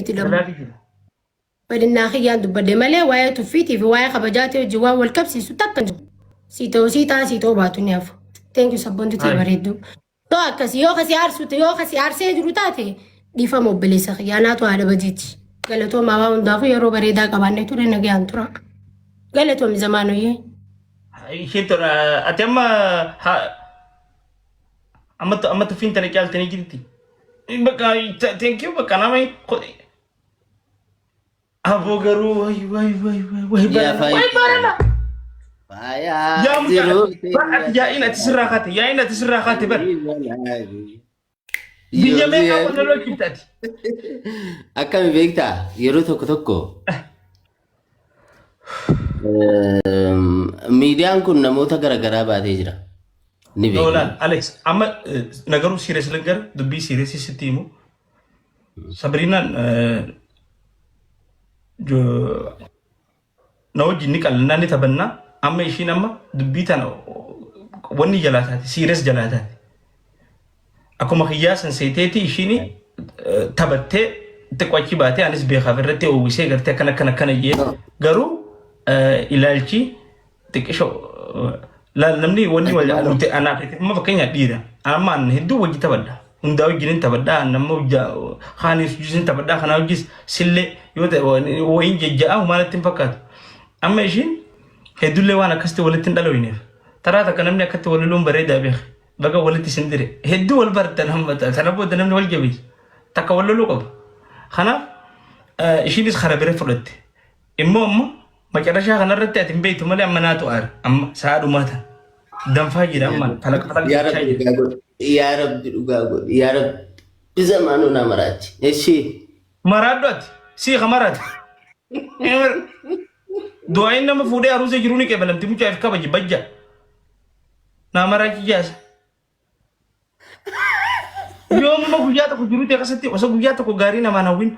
Lammoo. Fedhinnaa kiyyaan dubbadhe malee waa'ee tuffiitii fi waa'ee kabajaatii wajjin waan wal qabsiisu takka hin jiru. Sii ta'uu sii ta'a sii ta'uu baatu ni hafu. Thank you sabboontu tee bareedduu. Yoo akkasii yoo kasii aarsu yoo kasii aarsee jiru taate dhiifama obboleessa kiyyaa naatu haadha bajiiti. Galatoomaa waa hundaafuu yeroo bareedaa qabaannee ture nagayaan tura. Galatoomi zamaanoyyee. Isheen tola ati amma amma amma tuffiin tana caaltanii jirti. Bakka thank you bakka nama aboo garuu way way way way way Yaa barana way barana. Faayaa Yaa mucaa jiruu bar ati yaa'iin ati sirraa kaate yaa'iin ati sirraa kaate bar biyya meeqaa wal lolchifte ati. Akkami beektaa yeroo tokko tokko miidiyaan kun namoota garaagaraa baatee jira. Ni beekna. Noolaan Alex amma nagaruu serious langar dubbii serious sitti himu. Sabriinaan na wajjin ni qal'annaa ni taphannaa amma ishiin amma dubbii tana wanni jalaa taate serious jalaa taate. Akkuma kiyyaa san seeteeti ishiin taphattee xiqqoo achi baatee anis beekaaf irratti uwwisee gartee akkana akkana akkana jee garuu ilaalchi xiqqisho laal namni wanni wal nuti anaa fi amma fakkeenyaaf dhiira amma an hedduu wajji taphadha hundaa wajjin hin taphadha an amma kaanis wajjin hin taphadha kanaa wajjis sillee yoo ta'e wayiin jejja'a humaa natti hin fakkaatu amma ishiin hedduullee waan akkasitti walitti hin dhaloyneef taraa takka namni akkatti wal loluun bareedaa beeke baga walitti isin dire hedduu wal bartan amma sana booda namni wal jabeessa takka wal loluu qaba kanaaf ishiinis kara bira fudhatte immoo amma macarrashaa kanarratti ati hin beektu malee amma naatu aara. Amma sa'a dhumaa tana. Danfaa jira amma falaq falaq Yaa jechaa Rabbi jira. dhugaa godhi. Yaa Rabbi dhugaa godhi. Yaa Rabbi zamaanuu na maraachi. Eshi. Maraadhu ati. Sii ka maraate. Du'aayin nama fuudhee aruusa jiru ni qeebalamti mucaaf kabaji bajja. Naa maraachi jaasa. Yoomuma guyyaa tokko jiruu ta'e keessatti osoo guyyaa tokko gaarii namaan hawwin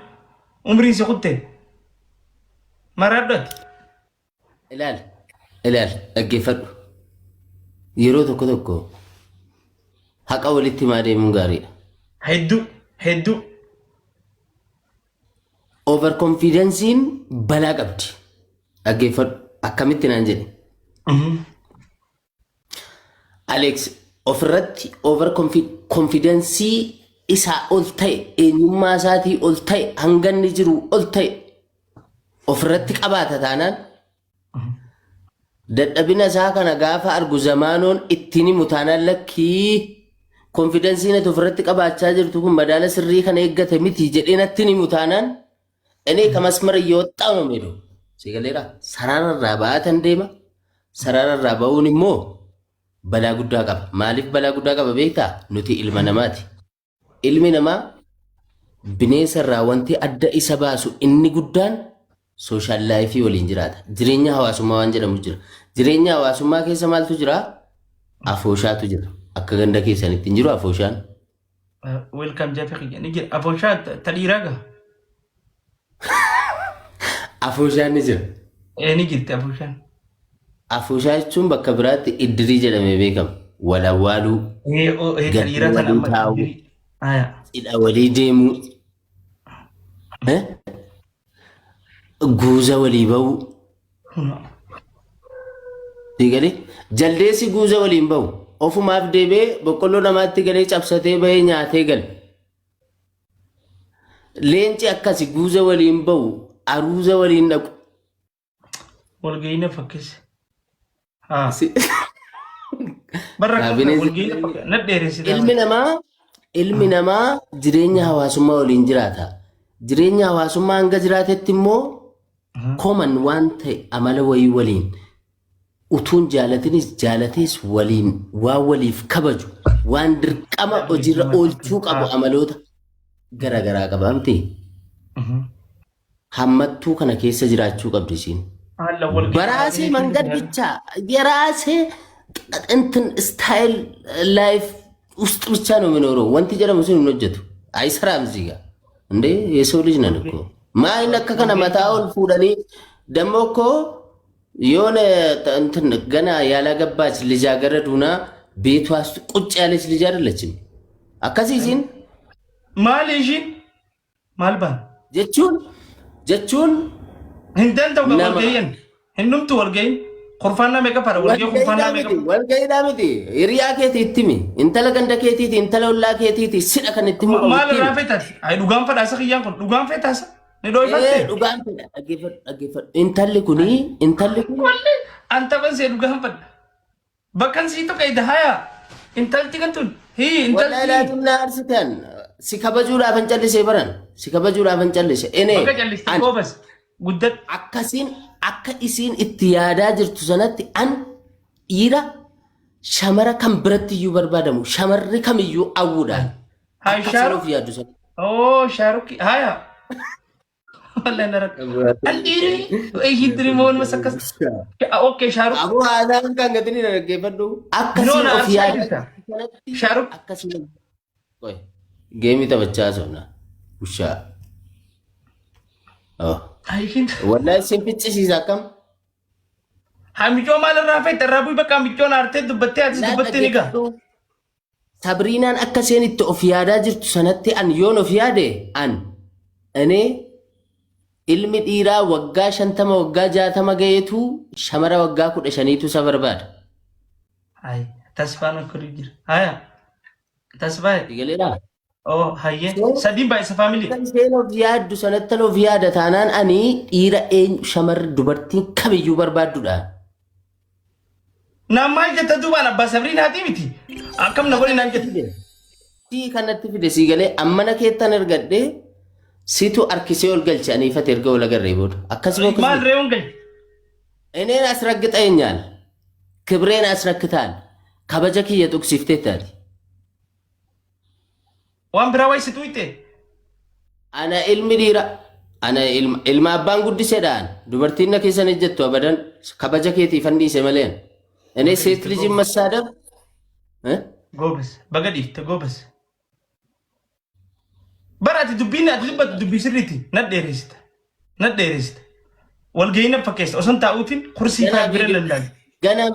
umriin si kutte maraadhu ati. Ilaali. Ilaali. Dhaggeeffadhu. Yeroo tokko tokko haqa walitti himaa deemuun gaariidha. Hedduu hedduu. Overconfidence'n balaa qabdi. Dhaggeeffadhu. Akkamitti naan jedhe. Alex ofirratti over confidence isaa ol ta'e eenyummaa isaatii ol ta'e hanga inni jiru ol ta'e ofirratti qabaata taanaan dadhabina isaa kana gaafa argu zamaanoon ittiin himu taanaan lakkii konfidensiin ati ofirratti qabaachaa jirtu kun madaala sirrii kana eeggate miti jedhee natti himu taanaan እኔ ከመስመር እየወጣሁ ነው የምሄደው። ሲገሌራ sarara irraa ba'aatan deema. Sarara irraa ba'uun immoo balaa guddaa qaba. Maaliif balaa guddaa qaba beektaa? Nuti ilma namaati. Ilmi namaa bineensa irraa wanti adda isa baasu inni guddaan social life waliin jiraata. Jireenya hawaasummaa waan jedhamu jira. Jireenya hawaasummaa keessa maaltu jira? Afooshaatu jira. Akka ganda keessanitti hin jiru afooshaan. Welcome Jafe kiyya ni jira. Afooshaa ta dhiiraa gaa? Afooshaan ni jira. Ee ni jirti afooshaan. Afooshaa jechuun bakka biraatti iddirii jedhamee beekama. Wal awwaaluu, Ee oo ee ta gadda dhiiraa tana walii amma taa'uu, iddirii. Aya. cidha walii deemuu, eh? guuza walii ba'uu. Diigalee jaldeessi guuza waliin ba'u ofumaaf deebi'ee boqqolloo namaatti galee cabsatee bahee nyaatee gala. Leenci akkasi guuza waliin ba'u aruuza waliin dhaqu. Walgahii na fakkeesse. Haa. Si- Barra Yaa akka bineensi walgahii na fakkeesse. Na dheeressite. Ilmi namaa jireenya hawaasummaa waliin jiraata. Jireenya hawaasummaa hanga jiraatetti immoo common waan ta'e amala wayii waliin utuun jaalatinis jaalatees waliin waan waliif kabaju waan dirqama hojiirra oolchuu qabu amaloota garaagaraa qaba miti. Hammattuu kana keessa jiraachuu qabdi isiin. Haala walgahii በራሴ መንገድ ብቻ የራሴ እንትን style life ውስጥ ብቻ ነው የሚኖረው። wanti jedhamu sun hin hojjetu አይሰራም። እዚህ ጋር እንዴ የሰው ልጅ ነን እኮ maal akka kana mataa ol fuudhanii ደግሞ እኮ የሆነ እንትን ገና ያላገባች ልጃገረድ ሁና ቤቷ ውስጥ ቁጭ ያለች ልጅ አይደለችም። Akkasiisin Maali ishiin? Maal baan? Jechuun Hin danda'u kan nama walga'iin. Hin dhumtu walga'iin. Kurfaannaa meeqa fara? Walga'ii kurfaannaa walga'iidhaa meeqa miti, walga'iidhaa miti. Hiriyaa keetii itti himi. Intala ganda keetiiti, intala ollaa keetiiti, sidha kan itti himuu qabu Maal itti irraa himi. feetaati? Ayi dhugaan fadhaasa kiyyaan kun dhugaan feetaasa? Ni dhooyfatte? Ee, dhugaan fedha. Dhaggeeffadhu, dhaggeeffadhu. Intalli kuni, intalli kun Walli an taphan see dhugaan fadha. Bakkan sii tuqe haya. Intalti kan tun. Hii Wallahi intalti. laatiin na aarsitan. Si kabajuudhaaf hin callisee baran. Si kabajuudhaaf hin callise. Enee Bakka calliste an goobas. Guddat. Akkasiin akka isiin itti yaadaa jirtu sanatti an dhiira shamara kan biratti iyyuu barbaadamu shamarri kamiyyuu awwuudhaan Hai akka isiin Shaaruk. of yaaddu sana. Oh Shaaruk. Haya. Wallahi na rakka. An dhiiri ishiin tuni moon masakkas. Okay Shaaruk. Aboo haasaan kan gatiin hin dhaggeeffadhu. Akka No isiin na of arsaa yaadaa jirta. jirtu sanatti Shaaruk. akka isiin Qoy. Geemii taphachaa haasofna. Ushaa. Oh. Ishiin. Wallahi isin ficcisiisa akkam? Haa micoo maal irraa feete irraa bu'i bakka micoon aartee dubbattee atis Laa dubbattee ni gaha. dhaggeeffadhu. Sabriinaan akka isheen itti of yaadaa jirtu sanatti an yoon of yaade an anee ilmi dhiiraa waggaa 50 waggaa 60 gaheetu shamara waggaa 15tu isa barbaada. Hayi tasfaan akka jira. Haya tasfaa'e. Sigaleedhaa? Oh hayyee So sadiin baay'isa faamilii. akka isheen of yaaddu sanattan of yaada taanaan ani dhiira eenyu shamarri dubartiin kamiyyuu barbaaddudha. Naan maal jetta duubaan abbaa sabriinaatii miti. Akkam na godhi naan jetta. Fide. Sii kanatti fide sii galee ammana keettan ergadhe situ harkisee ol galche aniifate erga ol agarree booda. Akkasuma Maal akkasuma. ree'uun galche? Eneen asraggixeenyaal. Kibreen asrakkitaan. Kabaja kiyya tuqsiifteettaati. Waan biraa wayi si tuqxe. Ana ilmi dhiira. Ana ilma, ilma abbaan guddisedhaan dubartiin na keessan ejjettu abadan kabaja keetiif an dhiise maleen. Enee Baga seet dhiifte lijin goobas. massaadab. Eh? Goobas. Baga dhiifte goobas. Bara ati dubbiin ati dubbattu dubbii sirriiti. Na dheeresita. Na dheeresita. Walgahii na fakkeessa. Osoo hin taa'uutiin kursii Ganaa faa bira viidiyoo lallaali. ganaa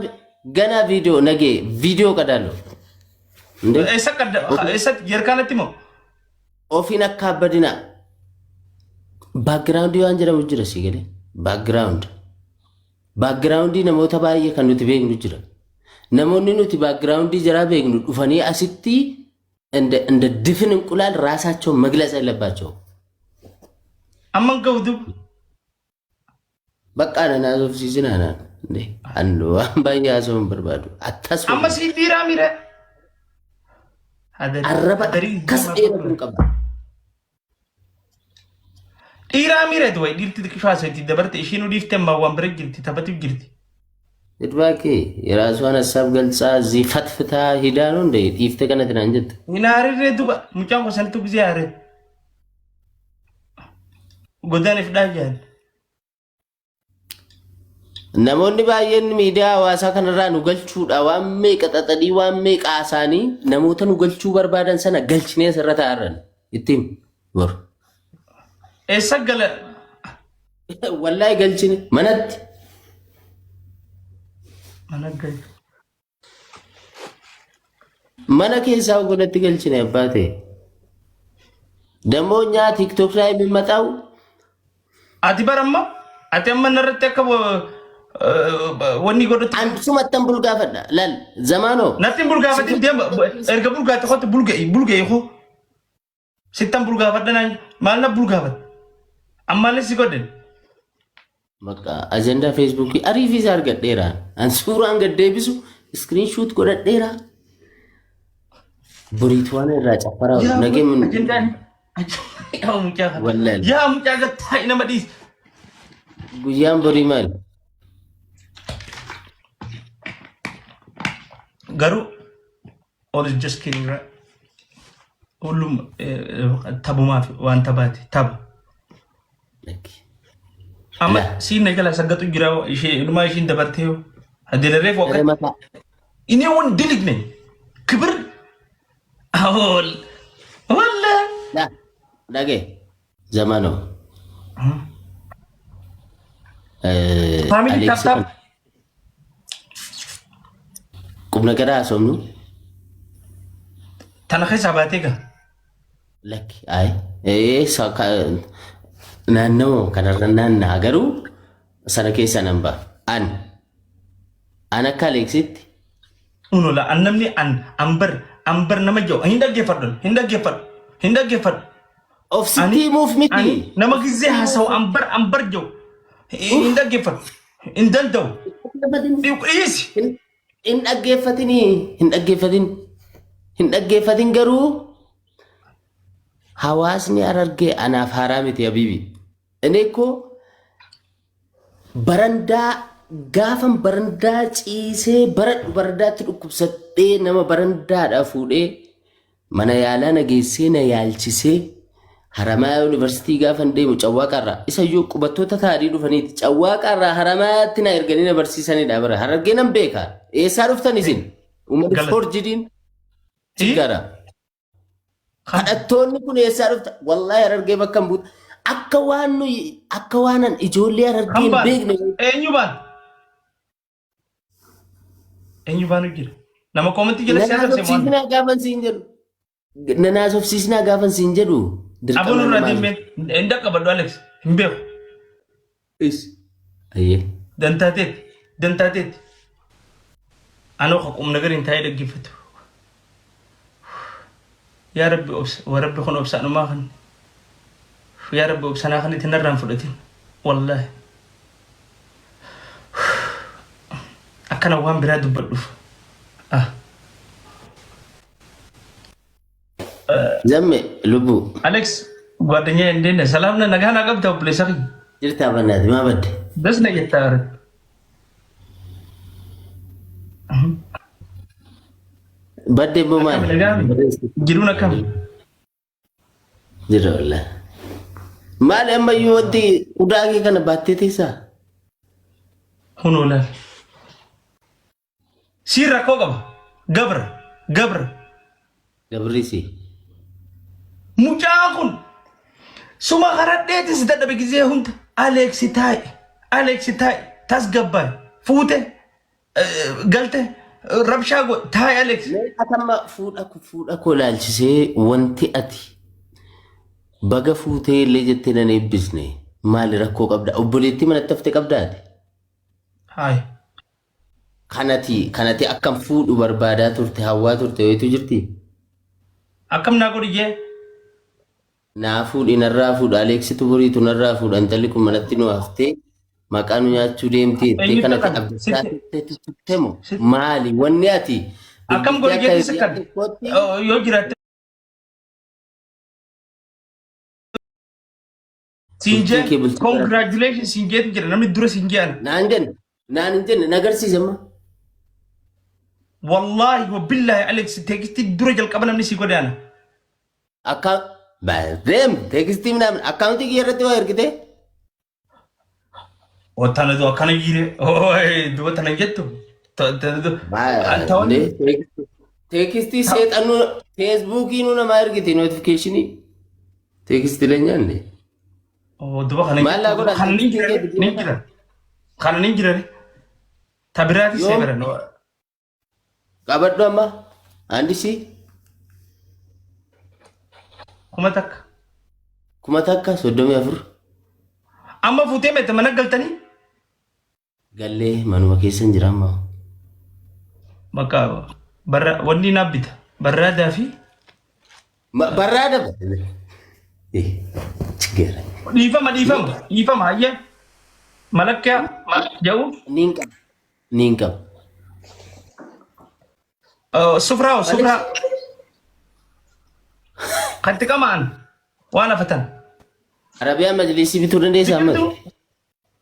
ganaa viidiyoo nagee viidiyoo qadaalo. Inde Eessa qadda eessatti jeerkaanatti moo? Ofiin akka abbadina background waan jedhamu jira si galee background background namoota baay'ee kan nuti beeknu jira. Namoonni nuti background jaraa beeknu dhufanii asitti እንደ ድፍን እንቁላል ራሳቸውን መግለጽ የለባቸው። Amma hin gahu duuba. በቃ ነን አዞፍሲዝን አናን እንዴ አንዱ waan baay'ee haasa'uu hin barbaadu. Attas Amma sii dhiiraa miira. Arraba Hadarii akkas dheeratu hin qabu. Dhiiraa miira duwwa dhiirti xiqqishoo haasa'etti dabarte ishiin dhiifte ammaa waan bira jirti taphatuuf jirti. Idbaakee የራሷን ሀሳብ ገልጻ እዚህ ፈትፍታ ሂዳ ነው እንደ dhiifte kanatti naan jette. Hin aarirree duuba mucaan kun sanattu gisee aare. Godaan if dhaajaan. Namoonni baay'een miidiyaa hawaasaa kanarraa nu galchuudha waan meeqa xaxanii waan meeqa haasa'anii namoota nu galchuu barbaadan sana galchinee asirra taa'arran ittiin bor. Eessa gala? Wallaahi galchine manatti. Mana galchu. Mana keessaa godhatti galchine abbaa ta'e. Dammoo nyaa TikTok ላይ የሚመጣው Ati bara amma ati amma narratti akka wanni godhutti. Ansumattan bulgaafadha. Laal zamaanoo. Natti hin bulgaafatin deema erga bulgaate kootti bulga'i bulga'i koo. Sittan bulgaafadha naan maal na bulgaafadha. Ammaallee si godhen. Bakka ajandaa feesbuukii ariifiisa argadheera. An suuraan gad deebisu iskiriinshuut godhadheera. Boriitu waan irraa caffaraa oolu. Nagee mun Ajandaan yaa mucaa kana. Wallahi. Yaa mucaa gattaa nama dhiisi. Guyyaan borii maali? Garuu all is just kidding, right? Hullum tabumaaf waan tabaati taba. Lakki. Amma Laa. siin na jala saggatu jira ishee inumaa ishiin dabartee yoo. Hadelarree Saree foqqate. mataa. Inni ወንድ ልጅ ነኝ። ክብር አዎል ወላ Laa. Dhagee. Zamanoo. ፋሚሊ Aleeksi ታፕታፕ qubna gara haasofnu tana keessaa baatee gaa lakki ayi ee Naannawoo kanarra naanna'a garuu sana keessaa nan ba'a. An an akka Aleeksitti Unola an namni an an bar an bar nama jiru hin dhaggeeffadhu hin dhaggeeffadhu hin dhaggeeffadhu. Of sitti himuuf miti. Ani nama gizee haasa'u an bar an bar jiru hin dhaggeeffadhu hin danda'u. Dhiisi. Hin dhaggeeffatini hin dhaggeeffatin hin dhaggeeffatin garuu hawaasni Harargee anaaf haaraa miti habiibi. Inni koo barandaa gaafan barandaa ciisee baradhu barandaatti dhukkubsadhee nama barandaadhaa fuudhee mana yaalaa na geessee na yaalchisee Haramaayaa Yuunivarsiitii gaafan deemu Cawwaaqaarraa isayyuu qubattoota taa'anii dhufaniiti Cawwaaqaarraa Haramaayaatti na erganii na barsiisanidha bara Harargee nan beeka eessaa dhuftan isin uummanni Galata. forjidiin sigara kadhattoonni kun eessaa dhuftan wallaahi Harargee bakka hin buutu akka waan nuyi akka waanan ijoollee Harargee Kan hin baan beekne eenyu baan eenyu baanu jira nama koomantii jala nan si arrabse mo'anna. haasofsiisinaa gaafan siin jedhu Nan haasofsiisnaa gaafan siin jedhu Aboo dirqama nurraa namaa. deemee hin dhaqqabadhu Alex hin beeku. Is. Ayyee. Dantaateetti dantaateetti. Anoo ka qum nagar hin taa'ee dhaggeeffatu. Yaa Rabbi obsa wa Rabbi kun obsa anumaa kan. Yaa Rabbi obsanaa kan itti narraan fudhatin. Wallaahi. Akkana waan biraa dubbadhuuf. Ah. Zamme lubbuu. Alex ጓደኛ እንዴት ነህ? ሰላም ነህ? nagaa naa qabda obboleessa kiyya. Jirtaa bannaati maa badde? Das na jettaa bara. Badde immoo Akkami maali? nagaa mi? Jiruun akkam? Jira wallaahi. Maali ammayyuu wanti udaa kee kana baattee teessaa? Hunoo laal. Siin rakkoo qaba. Gabra. Gabra. Gabri si. Mucaan kun suma karadheetis si dadhabe gizee hunda. Aleeksi taa'i. Aleeksi taa'i. Tasgabbaa'e. Fuute. Galte. Rabshaa godhe. Taa'i Aleeks. Mee atamma fuudha fuudha koo ilaalchisee wanti ati baga fuutee illee jettee nan eebbisne maali rakkoo qabda? Obboleettii manatti hafte qabdaa ati? Hayi. Kanati kanati akkam fuudhu barbaadaa turte hawwaa turte wayitu jirti. Akkam naa godhi jee. Naa fuudhi narraa fuudha Aleeksitu boriitu narraa fuudha intalli kun manatti nu haftee maqaa nu nyaachuu deemti jettee Eenyutti kanati akkam? abdachaa Sitti. turteetu turte moo Sitti. maali wanni ati Akkam godhi bilbiltee akka jeetti hiriyaa sikkan. tokkootti Yoo jiraatte. Siin bultiin jee kee bultii bara congratulations siin jeetu jira namni dura siin jee ana. naan jenne naan hin jenne na agarsiise amma Wallaahi wa billaahi Alex teekstii dura jalqaba namni sii godhe ana. akka deem teekstii minaamin akkaawuntii kiyya irratti waa ergite Tana du akkana jiire duba tana jettu. Tana du ta'onni Teekistii seexanuu feesbuukii nu namaa ergite notifikashinii teekistiilee nyaanne. Duba kana Maal laa godhan kana nin teekistii jirare kee nin jira kana nin jirare ta biraatis Yoom? seebaran. Qabadhu amma handisii 1000. 1034. Amma fuutee meete mana galtanii? Gallee manuma keessan jira amma. Bakka barra wanni naaf bita barraadaa fi Barraada. Eh, chigeera. Dhiifama dhiifama dhiifama hayyee malakkaa jedhu Niin qaba. Niin qaba. Sufraa sufraa kan xiqqamaan waan hafatan. Arabiyaa majlisii bituu dandeessaa ammas? Biqiltuu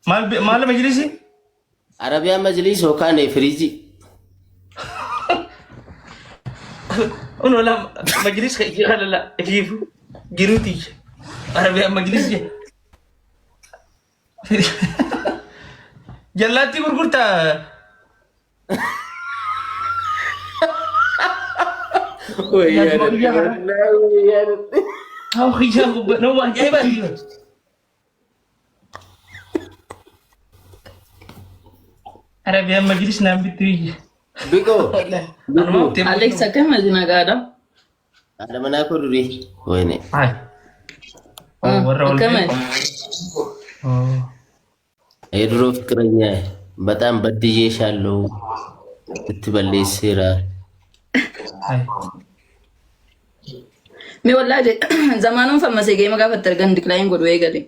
maal maal majlisii? Arabiyaa majlis yookaan firiijii. Uno la majlis kala la ififu jiruuti Arabiyaa majlis je. Jallaattii gurgurtaa. Nama ajaa'ibaati. Arabiyaan majlis naan bittu iyya. Biqoo. Alex akkam ati nagaadha? Haadha manaa koo durii. Wayne. Hai. Oh, warra wal Akkam beeku. ati? Oh. የድሮ ፍቅረኛ በጣም በድዬሻለሁ itti balleesseera. Hai. Mee wallaahi zamaanuun fammasee geema gaafa itti argan decline godhu eegale.